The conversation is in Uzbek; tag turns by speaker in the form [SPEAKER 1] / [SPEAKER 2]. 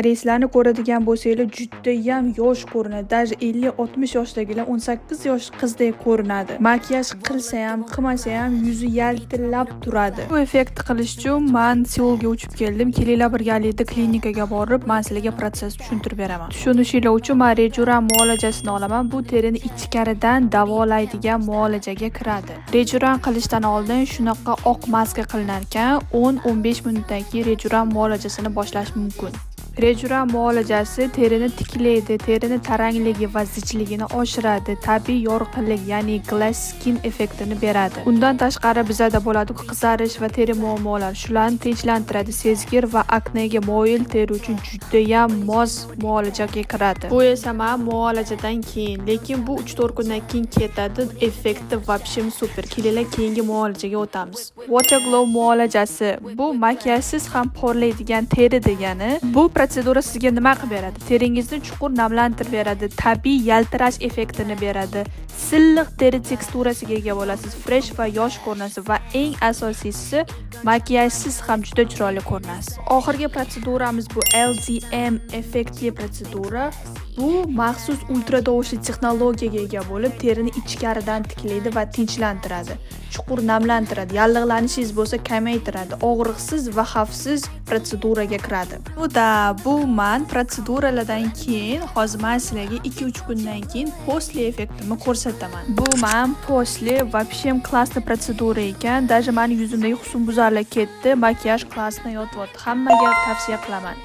[SPEAKER 1] Koreyslarni ko'radigan bo'lsanglar, judayam yosh ko'rinadi. Даже 50-60 yoshdagilar 18 yosh qizdek ko'rinadi. Makiyaj qilsa ham, qilmasa ham yuzi yaltillab turadi. Bu effektni qilish uchun man Seulga uchib keldim. Kelinglar, birgalikda klinikaga borib, man sizlarga protsess tushuntirib beraman. Tushunishinglar uchun man Rejuran muolajasini olaman. Bu terini ichkaridan davolaydigan muolajaga kiradi. Rejuran qilishdan oldin shunaqa oq maska qilinar ekan, 10-15 minutdan keyin Rejuran muolajasini boshlash mumkin. Rejuran muolajasi terini tiklaydi, terini tarangligi va zichligini oshiradi, tabiiy yorqinlik, ya'ni glass skin effektini beradi. Undan tashqari bizada bo'ladi qizarish va teri muammolari, shularni tinchlantiradi. Sezgir va aknega moyil teri uchun judayam mos muolajaga kiradi. Bu esa man muolajadan keyin, lekin bu 3-4 kundan keyin ketadi. Effekti вообще super. Kelinglar, keyingi muolajaga o'tamiz. Water Glow muolajasi bu makiyajsiz ham porlaydigan teri degani. Bu protsedura sizga nima qilib beradi? Teringizni chuqur namlantirib beradi, tabiiy yaltirash effektini beradi. Silliq teri teksturasiga ega bo'lasiz, fresh va yosh ko'rinasiz va eng asosiysi, makiyajsiz ham juda chiroyli ko'rinasiz. Oxirgi protseduramiz bu LZM effektli protsedura. Bu maxsus ultratovushli texnologiyaga ega bo'lib, terini ichkaridan tiklaydi va tinchlantiradi. Chuqur namlantiradi, yallig'lanishingiz bo'lsa kamaytiradi. Og'riqsiz va xavfsiz protseduraga kiradi. Bu man protseduralardan keyin hozir man sizlarga 2-3 kundan keyin после effektimni ko'rsataman. Bu man после, вообще классный protsedura ekan. Даже mani yuzimdagi husnbuzarlar ketdi, makiyaj классно yotyapti. Hammaga tavsiya qilaman.